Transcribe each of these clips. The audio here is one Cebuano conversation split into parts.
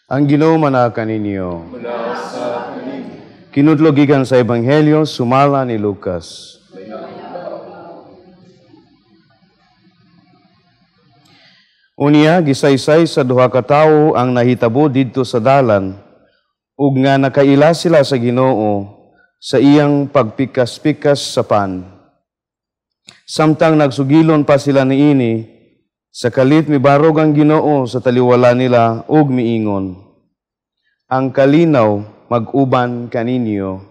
Ang Ginoo manaa kaninyo. Kinudlo gikan sa Ebanghelyo sumala ni Lucas. Unya gisaysay sa duha ka tawo ang nahitabo didto sa dalan ug nga nakaila sila sa Ginoo sa iyang pagpikas-pikas sa pan. Samtang nagsugilon pa sila niini, sa kalit mibarog ang Ginoo sa taliwala nila ug miingon, "Ang kalinaw mag-uban kaninyo."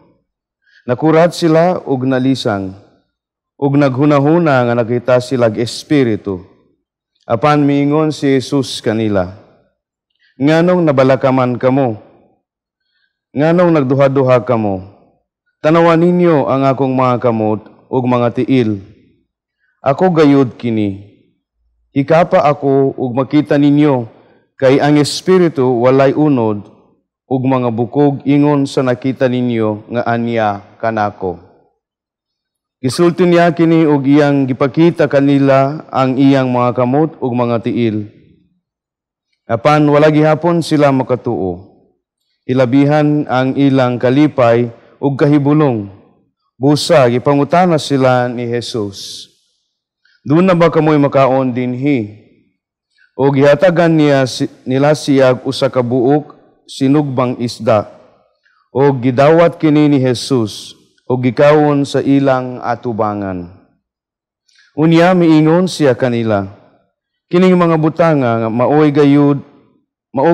Nakurat sila ug nalisang, ug naghunahuna nga nakita silag espiritu. Apan miingon si Jesus kanila, "Nganong nabalaka man kamo? Nganong nagduha-duha kamo? Tanawan ninyo ang akong mga kamot ug mga tiil. Ako gayud kini. Hikapa ako ug makita ninyo, kay ang espiritu walay unod ug mga bukog ingon sa nakita ninyo nga anya kanako." Gisulti niya kini ug iyang gipakita kanila ang iyang mga kamot ug mga tiil. Apan wala gihapon sila makatuo. Ilabihan ang ilang kalipay ug kahibulong. Busa gipangutana sila ni Jesus, "Doon na ba kamoy makaon dinhi?" O gihatagan niya nila siya usa ka buok sinugbang isda. O gidawat kini ni Jesus o gikawon sa ilang atubangan. Unya miingon siya kanila, "Kining mga butanga nga mao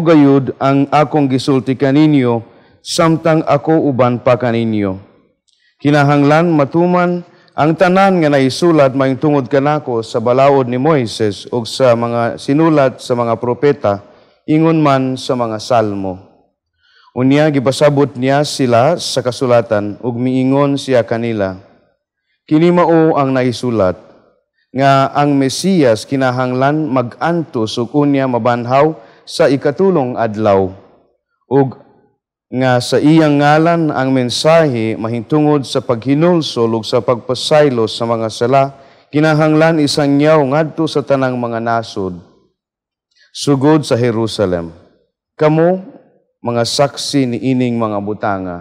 gayud ang akong gisulti kaninyo samtang ako uban pa kaninyo. Kinahanglan matuman ang tanan nga naisulat mahitungod kanako sa balaod ni Moises ug sa mga sinulat sa mga propeta, ingon man sa mga salmo." Unya gipasabot niya sila sa kasulatan ug miingon siya kanila, "Kini mao ang naisulat nga ang Mesiyas kinahanglan mag-antos ug unya mabanhaw sa ikatulong adlaw, ug nga sa iyang ngalan ang mensahe mahitungod sa paghinulsol ug sa pagpasaylo sa mga sala kinahanglan isangyaw ngadto sa tanang mga nasod sugod sa Jerusalem. Kamo mga saksi ni ining mga butanga."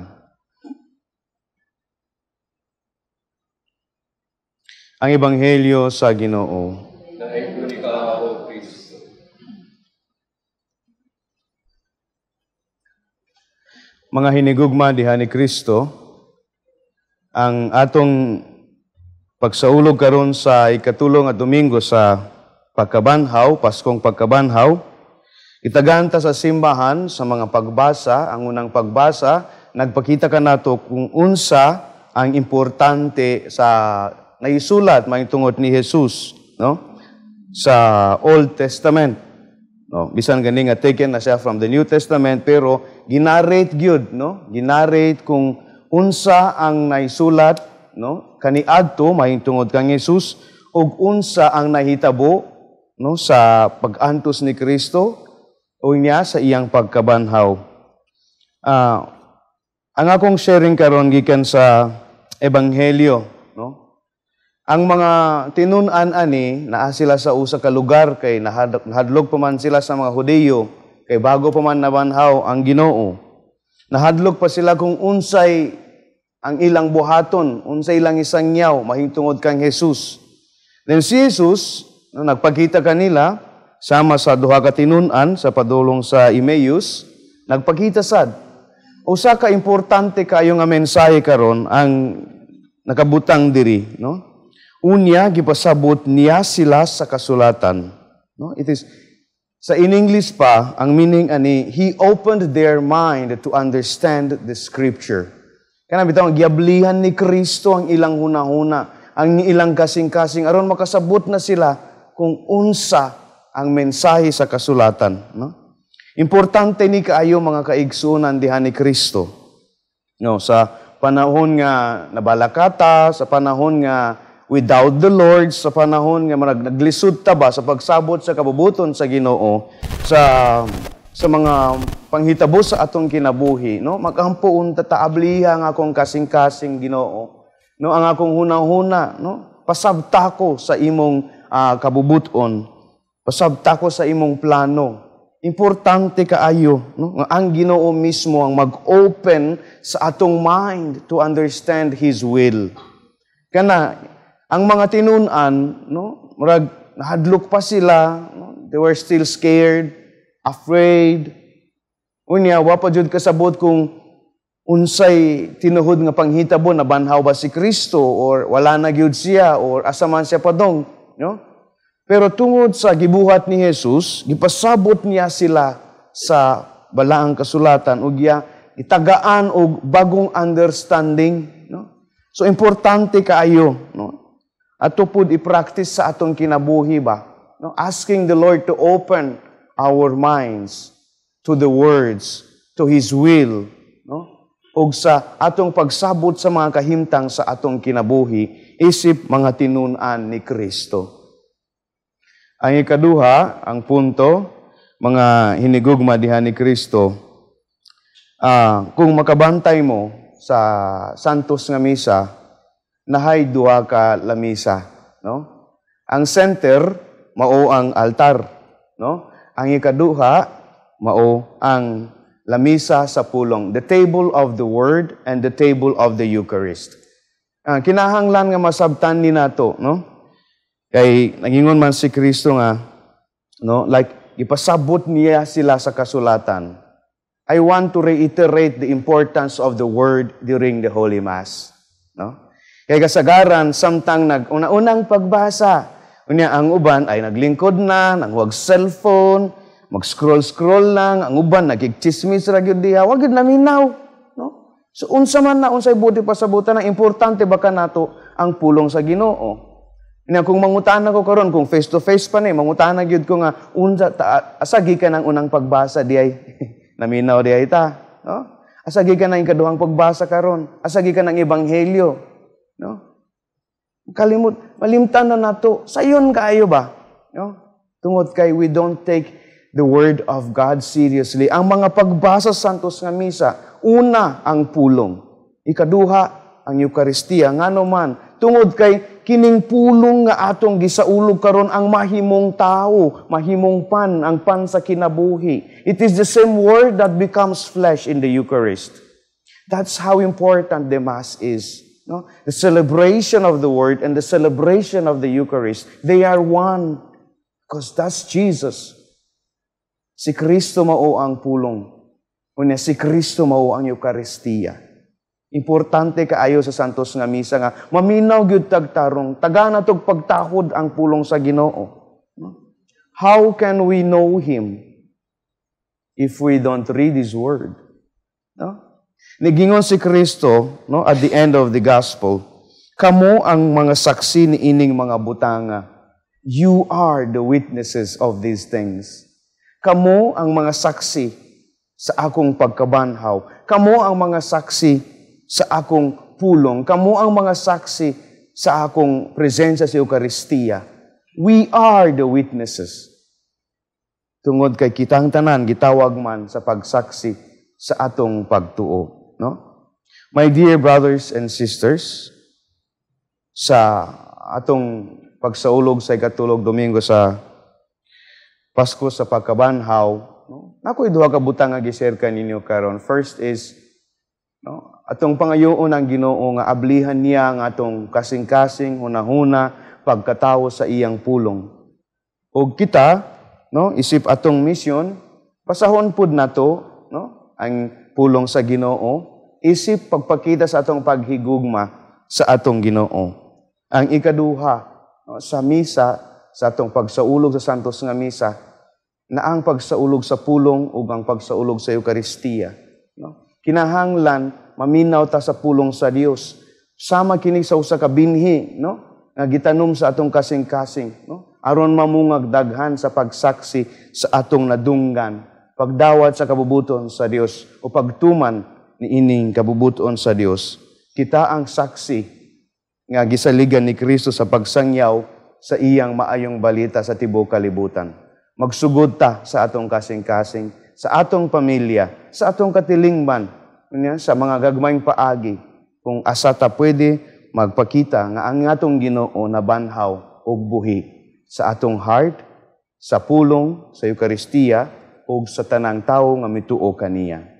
Ang Ebanghelyo sa Ginoo. Mga hinigugma diha ni Kristo, ang atong pagsaulog karon sa ikatulong nga Domingo sa pagkabanhaw, Paskong pagkabanhaw, itaganta sa simbahan sa mga pagbasa. Ang unang pagbasa, nagpakita kanato kung unsa ang importante sa naisulat mahitungod ni Jesus, no? Sa Old Testament. No, bisan gani nga taken na siya from the New Testament, pero ginarrate gyud, no? Ginarrate kung unsa ang naisulat, no, kaniadto mahitungod kang Jesus ug unsa ang nahitabo, no, sa pag-antos ni Kristo o niya sa iyang pagkabanhaw. Ang akong sharing karon gikan sa Ebanghelyo, no? Ang mga tinun-an ani naa sila sa usa ka lugar kay nahadlok pa man sila sa mga Hudiyo kay bago pa man nabanhaw ang Ginoo. Nahadlok pa sila kung unsay ang ilang buhaton, unsay ilang isangyaw mahitungod kang Jesus. Then si Jesus, no, nagpakita kanila sama sa duha ka tinun-an sa padulong sa Emmaus, nagpakita sad. Usa ka importante kayo nga mensahe karon ang nakabutang diri, no? Unya gipasabot niya sila sa kasulatan, no? It is sa in English pa ang meaning ani, he opened their mind to understand the scripture. Kana bitaw giablihan ni Kristo ang ilang hunahuna, ang ilang kasing-kasing aron makasabot na sila kung unsa ang mensahe sa kasulatan, no? Importante ni kaayo mga kaigsuonan diha ni Kristo. No, sa panahon nga nabalakata, sa panahon nga without the Lord, sa panahon nga naglisod ta ba sa pagsabot sa kabubuton sa Ginoo, sa mga panghitabo sa atong kinabuhi, no? Magampo unta taabliha ang akong kasing-kasing Ginoo, no, ang akong hunahuna, no? Pasabta ko sa imong kabubuton. Pasabta ko sa imong plano. Importante kaayo, no, nga ang Ginoo mismo ang mag-open sa atong mind to understand His will. Kana ang mga tinun-an, no, murag nahadlok pa sila, no? They were still scared, afraid. Unya wa pa jud kasabot kung unsay tinuod nga panghitabo, nabanhaw ba si Kristo or wala na gyud siya or asa man siya padong, no? Pero tungod sa gibuhat ni Jesus, gipasabot niya sila sa balaang kasulatan ug iya itagaan og bagong understanding, no? So importante kaayo, no? Ato pud i-practice sa atong kinabuhi ba, no? Asking the Lord to open our minds to the words, to His will, no? Ug sa atong pagsabot sa mga kahimtang sa atong kinabuhi isip mga tinun-an ni Kristo. Ang ikaduha, ang punto, mga hinigugma diha ni Kristo, kung makabantay mo sa Santos nga Misa, nahay duha ka lamisa, no? Ang center mao ang altar, no? Ang ikaduha mao ang lamisa sa pulong, the table of the word and the table of the Eucharist. Kinahanglan nga masabtan ni nato, no? Kay nangingon man si Kristo nga, no, like ipasabot niya sila sa kasulatan. I want to reiterate the importance of the word during the Holy Mass, no? Kay kasagaran samtang nag una-unang pagbasa, unya ang uban ay naglingkod na, nanghuwag cellphone, mag-scroll-scroll lang, ang uban nagigchismis ra gyud diha, wa gyud naminaw, no? So unsa man na, unsay buti pasabutan, ang importante ba kanato ang pulong sa Ginoo. Nya kung mangutana ko karon, kung face to face pa ni, mangutana gyud ko nga unsa ta, asa gikan ang unang pagbasa di ay? Naminaw di ay ta, no? Asa gikan ang ikaduhang pagbasa karon? Asa gikan ang ebanghelyo, no? Kalimot, malimtan na nato. Sayon kaayo ba, no? Tungod kay we don't take the word of God seriously. Ang mga pagbasa sa Santos nga Misa, una ang pulong, ikaduha ang Eukaristiya. Ngano man? Tungod kay kining pulong nga atong gisaulog karon ang mahimong tao, mahimong pan, ang pan sa kinabuhi. It is the same word that becomes flesh in the Eucharist. That's how important the Mass is. No? The celebration of the Word and the celebration of the Eucharist, they are one. Because that's Jesus. Si Kristo mao ang pulong. Unya si Kristo mao ang Eucharistia. Importante kaayo sa Santos nga Misa nga maminaw gyud tagtarong, tagana tog pagtahod ang pulong sa Ginoo. How can we know Him if we don't read His Word? No? Nigingon si Kristo, no, at the end of the gospel, "Kamo ang mga saksi ni ining mga butanga." You are the witnesses of these things. Kamo ang mga saksi sa akong pagkabanhaw. Kamo ang mga saksi sa akong pulong. Kamo ang mga saksi sa akong presensya sa Eucharistia. We are the witnesses. Tungod kay kitang tanan gitawag man sa pagsaksi sa atong pagtuo, no? My dear brothers and sisters, sa atong pagsaulog sa ikatulog Domingo sa Pasko sa pagkabanhaw, no? Nakoy duha ka butang nga gi-share kaninyo karon. First is, no, atong pangayoon ang Ginoo nga ablihan niya ang atong kasing-kasing, hunahuna, pagkatawo sa iyang pulong. Og kita, no, isip atong misyon, pasahon pud nato, no, ang pulong sa Ginoo isip pagpakita sa atong paghigugma sa atong Ginoo. Ang ikaduha, no, sa misa, sa atong pagsaulog sa Santos nga Misa, na ang pagsaulog sa pulong ug ang pagsaulog sa Eukaristiya, no? Kinahanglan maminaw ta sa pulong sa Dios. Sama kini sa usa ka binhi, no, nga gitanom sa atong kasing-kasing, no? Aron mamungag daghan sa pagsaksi sa atong nadunggan, pagdawat sa kabubuton sa Dios o pagtuman niining kabubuton sa Dios. Kita ang saksi nga gisaligan ni Kristo sa pagsangyaw sa iyang maayong balita sa tibuok kalibutan. Magsugod ta sa atong kasing-kasing, sa atong pamilya, sa atong katilingban, sa mga gagmayng paagi, kung asa ta pwede magpakita nga ang atong Ginoo nabanhaw og buhi sa atong heart, sa pulong, sa Eukaristiya, ug sa tanang tawo nga mituo kaniya.